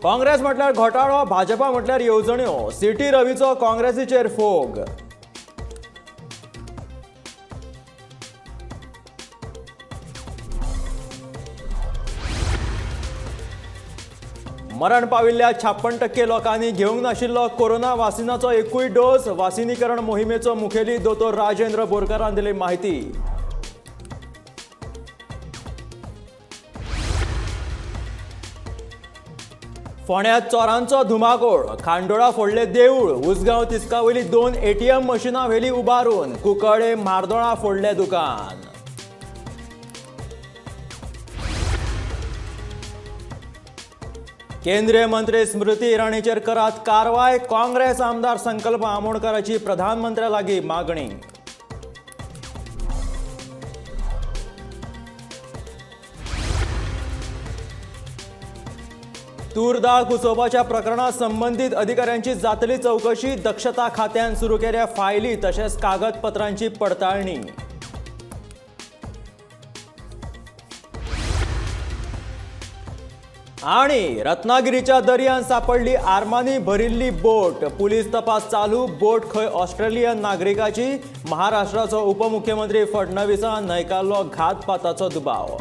काँग्रेस म्हटल्यार घोटाळो, भाजपा म्हटल्यार येवजण्यो. सिटी रवीचो काँग्रेसीचेर फोग. मरण पाविल्ल्या 56% लोकांनी घेवंक नाशिल्लो कोरोना वासिनाचो एकूय डोस. वासिनीकरण मोहिमेचो मुखेली दोतोर राजेंद्र बोरकारान दिली माहिती. फोंड्यांत चोरांचो धुमाकूळ. खांडोळा फोडले देऊळ. उसगांव तिस्का वयली 2 ATM मशिनां व्हेली उबारून. कुंकळे म्हार्दोळा फोडले दुकान. केंद्रीय मंत्री स्मृती इराणीचेर करात कारवाय. काँग्रेस आमदार संकल्प आमोणकराची प्रधानमंत्र्या लागीं मागणी. तूर दाळ कुसोवपाच्या प्रकरणात संबंदीत अधिकाऱ्यांची जातली चवकशी. दक्षता खात्यान सुरू केल्या फायली तशेंच कागदपत्रांची पडताळणी. आणि रत्नागिरीच्या दर्यान सापडली आर्मानी भरिल्ली बोट. पुलीस तपास चालू. बोट खंय ऑस्ट्रेलियन नागरिकाची. महाराष्ट्राचो उपमुख्यमंत्री फडणवीसान न्हयकारलो घातपाताचो दुबाव.